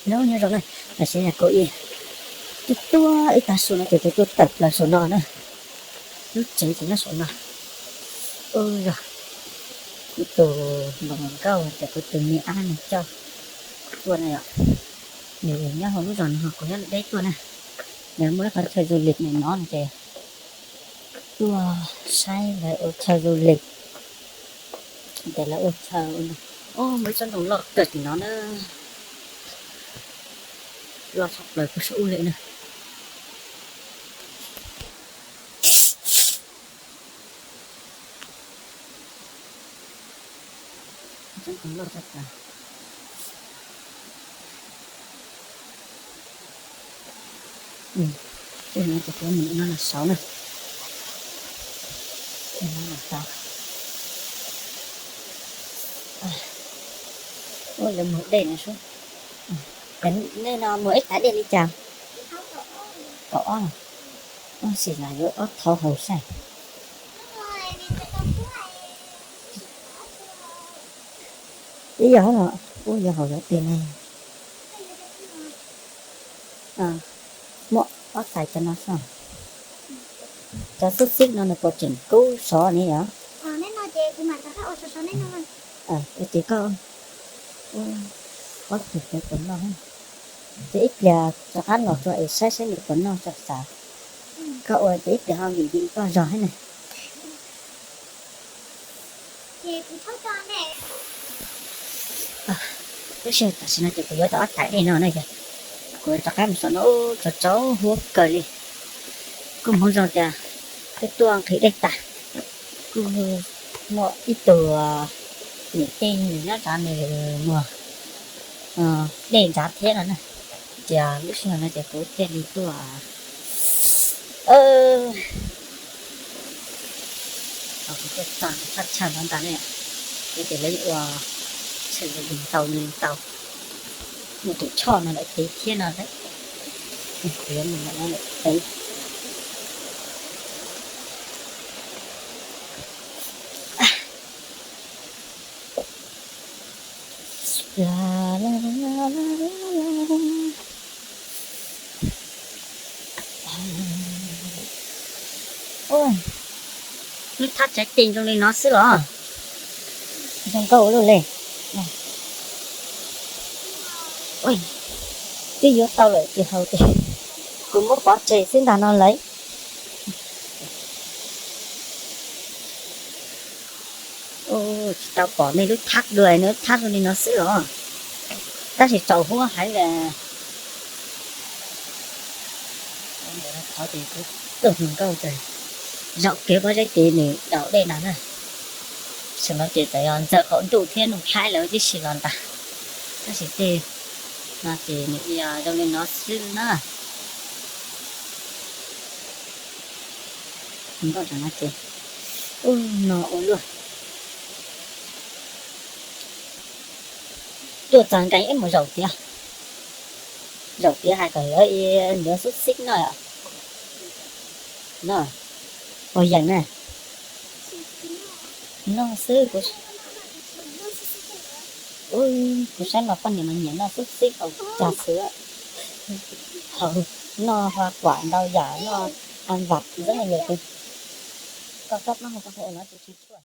Nyob zoo na, tam sim no kuv ib tuaj ib tag saum no ces kuv tuaj tawm plaws saum no na. Lub tsev ces nyob saum no. Ub, yog kuv tus hluas nkauj tias kuv tus me ab nws coj kuv tuaj na yom. Nws nyob hauv lub zos no ho kuv nyob deb tuaj na. Nws muaj ib qhov chaw du lịch nws no no ces tuaj saib lawv ua chaw du lịch. Ces lawv ua chaw, ub, muaj ib tsob ntoo loj kawg tim no na. Loj tshaj plaws puag saum ub li na. Tsob ntoo loj tshaj plaws. Ub, no ces kuv mus no los saud na. Ub, lawv muag dej no sub. Nej no muag ib tav dej li cas? Kaum ob. Tab sis mas yuav ob thauv haus saib. Ib yam no, ub, yuav haus zov tes ne. Muaj ob tais cov no xwb. Cov xub xib no nws puas tseem kub sov ne yom? Ua ces koj, ub, ob tug cov puas noj. Ces ib pliag rov qab los tso es saib saib nws puas noj tso xav. Koj ua ces ib pliag ho vim vim koj zog thiab na. Lub sij hawm tam sim no ces kuv yuav tau ob tais dej no na yom. Kuv rov qab mus saum no, ub, tsaus tsaus huab kawg li. Kuj hmoov zoo tias twb tuaj nqhis dej tas. Kuj muaj ib tug niam tij nws nyob nrad nws muag dej nrad thiab no na. Ces lub sij hawm no ces kuv thiaj li tuaj, kuv tuaj txog thaj chaw no ntag ne. Ces lawv ua chaw li ntau li ntau. Muaj tus choj no lawm pem thiab no lawm. Kuv yuav mus ntawm no lawm pem. Lub thab tsev ces zoo li no xwb los? Zoo nkauj ua luaj li. Twb yuav tau lawm ces haus ces kuv muab pov tseg xwb ntag no lauj. Tsis tau pom nej lub thab dua, nej lub thab zoo li no xwb los? Tab sis tsaus huab heev li. Qhov ces kuv tus hluas nkauj ces zaum kev pob zeb tid nws daus dej no na. Sawv ntxov ces txawm yog ntxawm qaum ntuj thiab ntuj thaib lawm tib si los ntag. Tab sis tej no ces nws yog zoo li no xwb na. Nkauj no ces, ub, no ua luaj. Tuaj txog nkees ib mus zaum tiav. Zaum tiav hais kom lawv yuav xub xib noj. Noj, ua yees na. Noj xwb. Kuv saib mas poj niam mas nyiam noj xub xib haus cag xwb. Haus, noj hoa quả ntau yam, noj ăn vặt rất là nhiều thứ. Koj kab mab hau koj ua no tus tsis tshuaj.